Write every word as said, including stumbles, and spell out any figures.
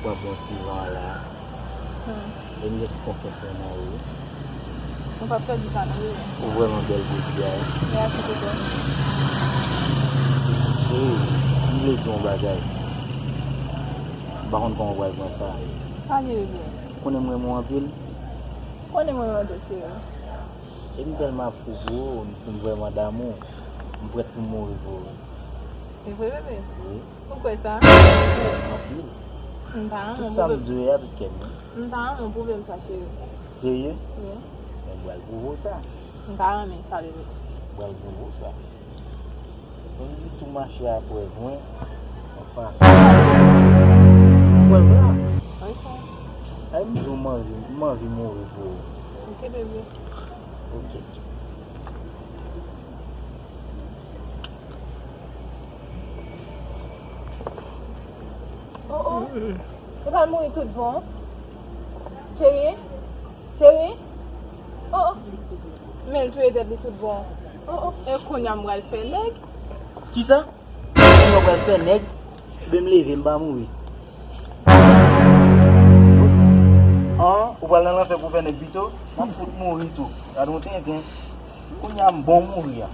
Pran bon ti van la. Hmm. E m gen tout konfyans mwen nan ou. Ou p ap pèdi sa non, bebe. Ou vrèman bèl jodi a wi. Mèsi, Toto. Cheri, m vle di yon bagay. M pa konn kòman w pral pran sa. Sa gen, bebe? Konnen m renmen w anpil. Konnen mwen renmen w, cheri. E m tèlman ap fou pou ou, m vrèman damou. M prèt pou m mouri pou ou. E vre, bebe? Wi. Ou kwè sa? Anpil. M ta renmen Tout sa m pwouve, di w a tout kè m. M ta renmen pwouve m sa, cheri. Serye? Wi. Men m pral pwouve w sa. M ta renmen sa, bebe. M pral pwouve w sa. Mwen m tou mache apre mwen. Anfason. Mwen la. Ok. Ay, m di w m anvi, m anvi mouri pou ou. Ok, bebe. Ok. Oh, oh. Ou pral mouri tout bon. Cheri? Cheri? Oh, oh. Men l touye tèt li tout bon. Oh, oh. E kounye a m pral fè nèg. Kisa? Kounye a w pral fè nèg? Ebyen m leve, m pa mouri. An, ou pral nan lanfè pou fè nèg pito? M ap fout mouri tou. Gade yon tenten. Kounye a m bon mouri a.